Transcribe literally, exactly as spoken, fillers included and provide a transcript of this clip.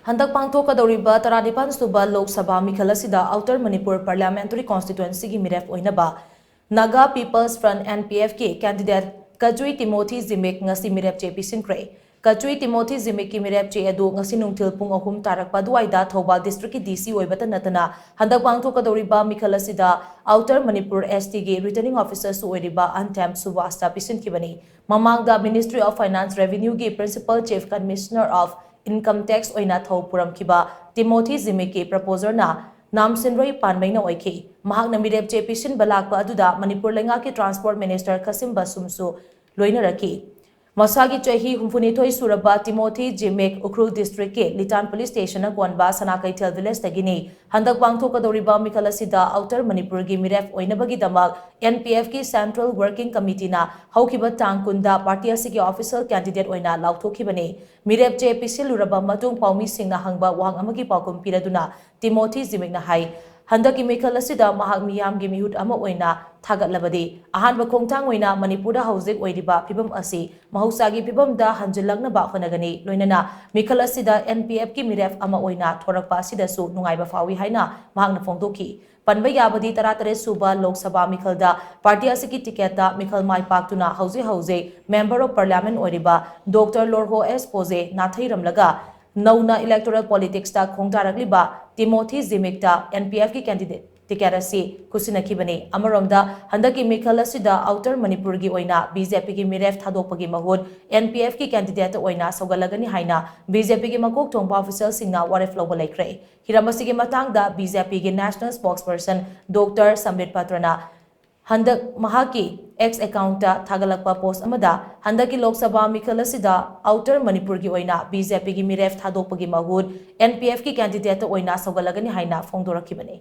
ꯍꯟꯗꯛ ꯄꯥꯡꯊꯣꯛꯀꯗꯧꯔꯤꯕ ꯇꯔꯥꯅꯤꯄꯥꯟ ꯁꯨꯕ ꯂꯣꯛ ꯁꯚꯥ ꯃꯤꯈꯜ ꯑꯁꯤꯗ ꯑꯥꯎꯇꯔ ꯃꯅꯤꯄꯨꯔ ꯄꯥꯔꯂꯤꯌꯥꯃꯦꯟꯇꯔꯤ ꯀꯣꯟꯁꯇꯤꯇ꯭ꯌꯨꯑꯦꯟꯁꯤꯒꯤ ꯃꯤꯔꯦꯞ ꯑꯣꯏꯅꯕ ꯅꯥꯒꯥ ꯄꯤꯄꯜꯁ ꯐ꯭ꯔꯟꯠ, NPF, ꯀꯤ ꯀꯦꯟꯗꯤꯗꯦꯠ ꯀꯆꯨꯏ ꯇꯤꯃꯣꯊꯤ ꯖꯤꯃꯤꯛ ꯉꯁꯤ ꯃꯤꯔꯦꯞ ꯆꯦ ꯄꯤꯁꯤꯟꯈ꯭ꯔꯦ꯫ ꯀꯆꯨꯏ ꯇꯤꯃꯣꯊꯤ ꯖꯤꯃꯤꯛꯀꯤ ꯃꯤꯔꯦꯞ ꯆꯦ ꯑꯗꯨ ꯉꯁꯤ ꯅꯨꯡꯊꯤꯜ ꯄꯨꯡ ꯑꯍꯨꯝ ꯇꯥꯔꯛꯄ ꯑꯗꯨꯋꯥꯏꯗ ꯊꯧꯕꯥꯜ ꯗꯤꯁꯇ꯭ꯔꯤꯛꯀꯤ DC ꯑꯣꯏꯕꯇ ꯅꯠꯇꯅ ꯍꯟꯗꯛ ꯄꯥꯡꯊꯣꯛꯀꯗꯧꯔꯤꯕ ꯃꯤꯈꯜ ꯑꯁꯤꯗ ꯑꯥꯎꯇꯔ ꯃꯅꯤꯄꯨꯔ ST ꯒꯤ ꯔꯤꯇꯔꯅꯤꯡ ꯑꯣꯐꯤꯁꯔꯁꯨ ꯑꯣꯏꯔꯤꯕ ꯑꯟꯊꯦꯝ ꯁꯨꯕꯥꯁꯇ ꯄꯤꯁꯤꯟꯈꯤꯕꯅꯤ꯫ ꯃꯃꯥꯡꯗ Ministry of Finance Revenue ꯒꯤ Principal Chief Commissioner of Income Tax ꯑꯣꯏꯅ ꯊꯧ ꯄꯨꯔꯝꯈꯤꯕ ꯇꯤꯃꯣꯊꯤ ꯖꯤꯃꯤꯛꯀꯤ ꯄ꯭ꯔꯄꯣꯖꯔꯅ ꯅꯥꯝꯁꯤꯟꯔꯣꯏ ꯄꯥꯟꯕꯩꯅ ꯑꯣꯏꯈꯤ꯫ ꯃꯍꯥꯛꯅ ꯃꯤꯔꯦꯞ ꯆꯦ ꯄꯤꯁꯤꯟꯕ ꯂꯥꯛꯄ ꯑꯗꯨꯗ ꯃꯅꯤꯄꯨꯔ ꯂꯩꯉꯥꯛꯀꯤ ꯇ꯭ꯔꯥꯟꯁꯄꯣꯔꯠ ꯃꯤꯅꯤꯁꯇꯔ ꯈꯁꯤꯝ ꯕꯁꯨꯝꯁꯨ ꯂꯣꯏꯅꯔꯛꯈꯤ꯫ ꯃꯁꯥꯒꯤ ꯆꯍꯤ ꯍꯨꯝꯐꯨꯅꯤꯊꯣꯏ ꯁꯨꯔꯕ ꯇꯤꯃꯣꯊꯤ ꯖꯤꯃꯤꯛ ꯎꯈ꯭ꯔꯨꯜ ꯗꯤꯁꯇ꯭ꯔꯤꯛꯀꯤ ꯂꯤꯇꯥꯟ ꯄꯨꯂꯤꯁ ꯁ꯭ꯇꯦꯁꯟꯅ ꯀꯣꯟꯕ ꯁꯅꯥ ꯀꯩꯊꯦꯜ ꯚꯤꯂꯦꯖꯇꯒꯤꯅꯤ꯫ ꯍꯟꯗꯛ ꯄꯥꯡꯊꯣꯛꯀꯗꯧꯔꯤꯕ ꯃꯤꯈꯜ ꯑꯁꯤꯗ ꯑꯥꯎꯇꯔ ꯃꯅꯤꯄꯨꯔꯒꯤ ꯃꯤꯔꯦꯞ ꯑꯣꯏꯅꯕꯒꯤꯗꯃꯛ NPF ꯀꯤ ꯁꯦꯟꯇ꯭ꯔꯦꯜ ꯋꯥꯔꯀꯤꯡ ꯀꯃꯤꯇꯤꯅ ꯍꯧꯈꯤꯕ ꯇꯥꯡ ꯀꯨꯟꯗ ꯄꯥꯔꯇꯤ ꯑꯁꯤꯒꯤ ꯑꯣꯐꯤꯁꯤꯌꯦꯜ ꯀꯦꯟꯗꯤꯗꯦꯠ ꯑꯣꯏꯅ ꯂꯥꯎꯊꯣꯛꯈꯤꯕꯅꯤ꯫ ꯃꯤꯔꯦꯞ ꯆꯦ ꯄꯤꯁꯤꯜꯂꯨꯔꯕ ꯃꯇꯨꯡ ꯄꯥꯎꯃꯤꯁꯤꯡꯅ ꯍꯪꯕ ꯋꯥꯍꯪ ꯑꯃꯒꯤ ꯄꯥꯎꯈꯨꯝ ꯄꯤꯔꯗꯨꯅ ꯇꯤꯃꯣꯊꯤ ꯖꯤꯃꯤꯛꯅ ꯍꯥꯏ, ꯍꯟꯗꯛꯀꯤ ꯃꯤꯈꯜ ꯑꯁꯤꯗ ꯃꯍꯥꯛ ꯃꯤꯌꯥꯝꯒꯤ ꯃꯤꯍꯨꯠ ꯑꯃ ꯑꯣꯏꯅ ꯊꯥꯒꯠꯂꯕꯗꯤ ꯑꯍꯥꯟꯕ ꯈꯣꯡꯊꯥꯡ ꯑꯣꯏꯅ ꯃꯅꯤꯄꯨꯔꯗ ꯍꯧꯖꯤꯛ ꯑꯣꯏꯔꯤꯕ ꯐꯤꯕꯝ ꯑꯁꯤ ꯃꯍꯧꯁꯥꯒꯤ ꯐꯤꯕꯝꯗ ꯍꯟꯖꯤꯜꯂꯛꯅꯕ ꯍꯣꯠꯅꯒꯅꯤ꯫ ꯂꯣꯏꯅꯅ ꯃꯤꯈꯜ ꯑꯁꯤꯗ NPF ꯀꯤ ꯃꯤꯔꯦꯞ ꯑꯃ ꯑꯣꯏꯅ ꯊꯣꯔꯛꯄ ꯑꯁꯤꯗꯁꯨ ꯅꯨꯡꯉꯥꯏꯕ ꯐꯥꯎꯏ ꯍꯥꯏꯅ ꯃꯍꯥꯛꯅ ꯐꯣꯡꯗꯣꯛꯈꯤ꯫ ꯄꯟꯕ ꯌꯥꯕꯗꯤ ꯇꯔꯥꯇꯔꯦꯠ ꯁꯨꯕ ꯂꯣꯛ ꯁꯚꯥ ꯃꯤꯈꯜꯗ ꯄꯥꯔꯇꯤ ꯑꯁꯤꯒꯤ ꯇꯤꯀꯦꯠꯇ ꯃꯤꯈꯜ ꯃꯥꯏ ꯄꯥꯛꯇꯨꯅ ꯍꯧꯖꯤꯛ ꯍꯧꯖꯤꯛ Member of Parliament ꯑꯣꯏꯔꯤꯕ ꯗꯣꯛꯇꯔ ꯂꯣꯔꯍꯣ ꯑꯦꯁ ꯄꯣꯖꯦ ꯅꯥꯊꯩꯔꯝꯂꯒ ꯅꯧꯅ ꯏꯂꯦꯛꯇꯣꯔꯦꯜ ꯄꯣꯂꯤꯇꯤꯛꯁꯇ ꯈꯣꯡꯗꯥꯔꯛꯂꯤꯕ ꯇꯤꯃꯣꯊꯤ ꯖꯤꯃꯤꯛꯇ NPF ꯀꯤ ꯀꯦꯟꯗꯤꯗꯦꯠ ꯇꯤꯀꯦꯠ ꯑꯁꯤ ꯈꯨꯠꯁꯤꯟꯅꯈꯤꯕꯅꯤ꯫ ꯑꯃꯔꯣꯝꯗ ꯍꯟꯗꯛꯀꯤ ꯃꯤꯈꯜ ꯑꯁꯤꯗ ꯑꯥꯎꯇꯔ ꯃꯅꯤꯄꯨꯔꯒꯤ ꯑꯣꯏꯅ BJP ꯒꯤ ꯃꯤꯔꯦꯞ ꯊꯥꯗꯣꯛꯄꯒꯤ ꯃꯍꯨꯠ NPF ꯀꯤ ꯀꯦꯟꯗꯤꯗꯦꯠ ꯑꯣꯏꯅ ꯁꯧꯒꯠꯂꯒꯅꯤ ꯍꯥꯏꯅ BJP ꯒꯤ ꯃꯀꯣꯛ ꯊꯣꯡꯕ ꯑꯣꯐꯤꯁꯤꯌꯦꯜꯁꯤꯡꯅ ꯋꯥꯔꯦꯞ ꯂꯧꯕ ꯂꯩꯈ꯭ꯔꯦ꯫ ꯍꯤꯔꯝ ꯑꯁꯤꯒꯤ ꯃꯇꯥꯡꯗ BJP ꯒꯤ ꯅꯦꯁꯅꯦꯜ ꯁ꯭ꯄꯣꯛꯁꯄꯔꯁꯟ ꯗꯣꯛꯇꯔ ꯁꯝꯕꯤꯠ ꯄꯇ꯭ꯔꯅ ꯍꯟꯗꯛ ꯃꯍꯥꯛꯀꯤ X ꯑꯦꯀꯥꯎꯟꯠꯇ ꯊꯥꯒꯠꯂꯛꯄ ꯄꯣꯁꯠ ꯑꯃꯗ ꯍꯟꯗꯛꯀꯤ ꯂꯣꯛ ꯁꯚꯥ ꯃꯤꯈꯜ ꯑꯁꯤꯗ ꯑꯥꯎꯇꯔ ꯃꯅꯤꯄꯨꯔꯒꯤ ꯑꯣꯏꯅ BJP ꯒꯤ ꯃꯤꯔꯦꯞ ꯊꯥꯗꯣꯛꯄꯒꯤ ꯃꯍꯨꯠ NPF ꯀꯤ ꯀꯦꯟꯗꯤꯗꯦꯠ ꯑꯣꯏꯅ ꯁꯧꯒꯠꯂꯒꯅꯤ ꯍꯥꯏꯅ ꯐꯣꯡꯗꯣꯔꯛꯈꯤꯕꯅꯤ꯫